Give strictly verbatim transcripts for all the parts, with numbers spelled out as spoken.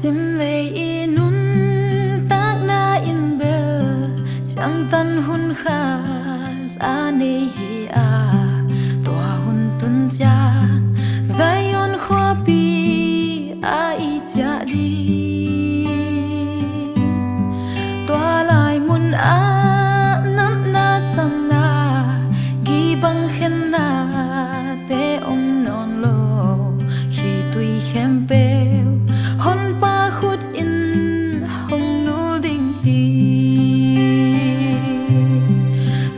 Simlei i nuntakna in bel ciangtan hun khat a nei hi a, tua hun tun ciang Zion khuapi ah i ciah ding. Tua lai mun ah natna sanna, gibang khennate om nawn lo, khitui khempeuh Honpa khut in hong nul ding hi.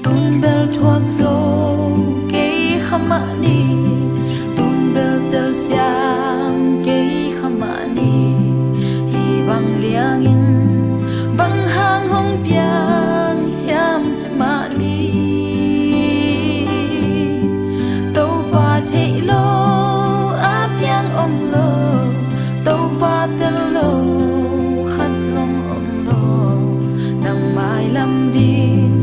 Tun bel thuak zo kei kha mah ni, tun bel telsiam kei kha mah ni. Hih bang liangin bang hang hong piang hiam ci mah ni. Topa theih lo a piang om lo, Topa tel lo khat zong om lo. Nang mailam ding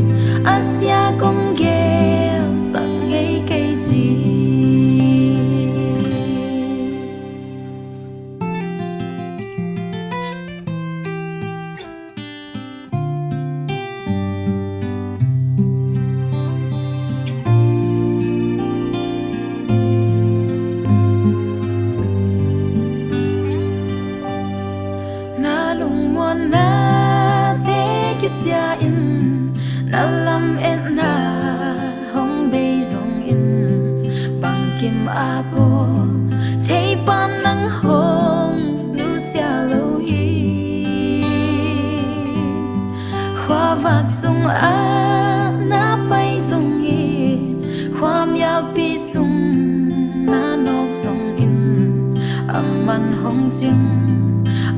a sia kong gelsak ngei kei ci. Na lungmuannate kisia in, na lametna hong bei zongin, bangkim a pawh theipan nang hong nusia lo hi. Khuavak sungah na pai zongin, khuamialpi sung na nawk zongin, a man hong cing,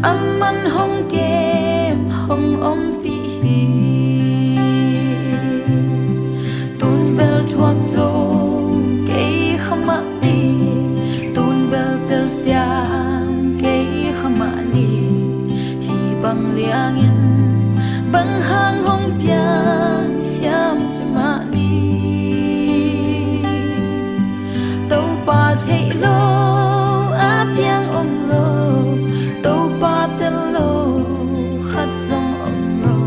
a man hong kem, hong ompih hi. Tun bel thuak zo kei kha mah ni, tun bel telsiam kei kha mah ni. Hih bang liangin bang hang hong piang hiam ci mah ni. Topa theih lo a piang om lo, Topa tel lo khat zong om lo.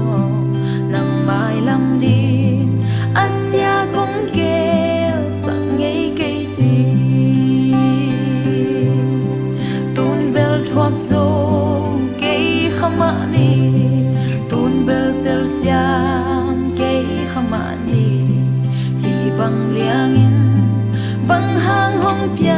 Nang mailam ding a sia kong gelsak ngei kei ci. Tun bel thuak zo kei kha mah ni, tun bel telsiam kei kha mah ni. Hih bang liangin bang hang hong pia